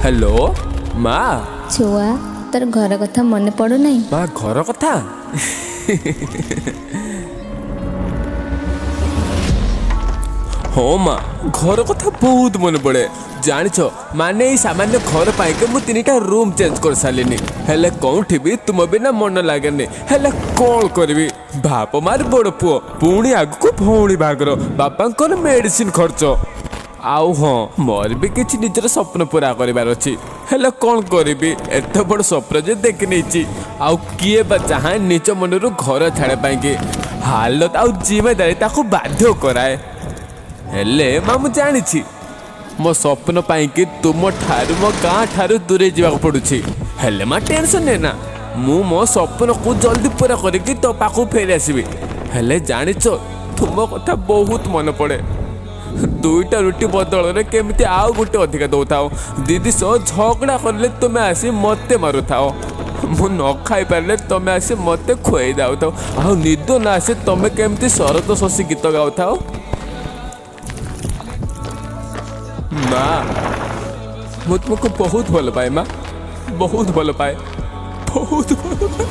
Hello ମା। ଛୁଆ, ତୋର ଘର କଥା ମନେ ପଡ଼ୁନାହିଁ? ମା, ଘର କଥା? ହଁ ମା, ଘର କଥା ବହୁତ ମନେ ପଡ଼େ। ଜାଣିଛ, ମାନେ ଏଇ ସାମାନ୍ୟ ଘର ପାଇଁକି ମୁଁ 3ଟା ରୁମ୍ ଚେଞ୍ଜ କରିସାରିଲିନି, ହେଲେ କୋଉଠି ବି ତୁମ ବିନା ମନ ଲାଗେନି। ହେଲେ କ'ଣ କରିବି? ବାପ ମାର ବଡ଼ ପୁଅ, ପୁଣି ଆଗକୁ ଭଉଣୀ ବାହାଘର, ବାପାଙ୍କର ମେଡିସିନ ଖର୍ଚ୍ଚ, ଆଉ ହଁ, ମୋର ବି କିଛି ନିଜର ସ୍ୱପ୍ନ ପୁରା କରିବାର ଅଛି। ହେଲେ କ'ଣ କରିବି, ଏତେ ବଡ଼ ସ୍ୱପ୍ନ ଯେ ଦେଖି ନେଇଛି, ଆଉ କିଏ ବା ଚାହେଁ ନିଜ ମନରୁ ଘର ଛାଡ଼ିବା ପାଇଁକି? ହାଲତ ଆଉ ଜିମେଦାରି ତାକୁ ବାଧ୍ୟ କରାଏ। ହେଲେ ମା, ମୁଁ ଜାଣିଛି ମୋ ସ୍ୱପ୍ନ ପାଇଁକି ତୁମ ଠାରୁ, ମୋ ଗାଁ ଠାରୁ ଦୂରେଇ ଯିବାକୁ ପଡ଼ୁଛି। ହେଲେ ମା, ଟେନସନ୍ ନେ ନା, ମୁଁ ମୋ ସ୍ୱପ୍ନକୁ ଜଲ୍ଦି ପୁରା କରିକି ତୋ ପାଖକୁ ଫେରି ଆସିବି। ହେଲେ ଜାଣିଛ, ତୁମ କଥା ବହୁତ ମନେ ପଡ଼େ। 2ଟା ରୁଟି ବଦଳରେ କେମିତି ଆଉ ଗୋଟେ ଅଧିକା ଦଉଥାଅ, ଦିଦି ସହ ଝଗଡ଼ା କଲେ ତୁମେ ଆସି ମୋତେ ମାରୁଥାଅ, ମୁଁ ନ ଖାଇପାରିଲେ ତମେ ଆସି ମୋତେ ଖୁଆଇ ଦାଉଥାଅ, ଆଉ ନିଦ ନ ଆସେ ତମେ କେମିତି ଶରତ ଶଶୀ ଗୀତ ଗାଉଥାଅ। ମା, ମୁଁ ତୁମକୁ ବହୁତ ଭଲ ପାଏ ମା, ବହୁତ ଭଲ ପାଏ, ବହୁତ ଭଲ ପାଏ।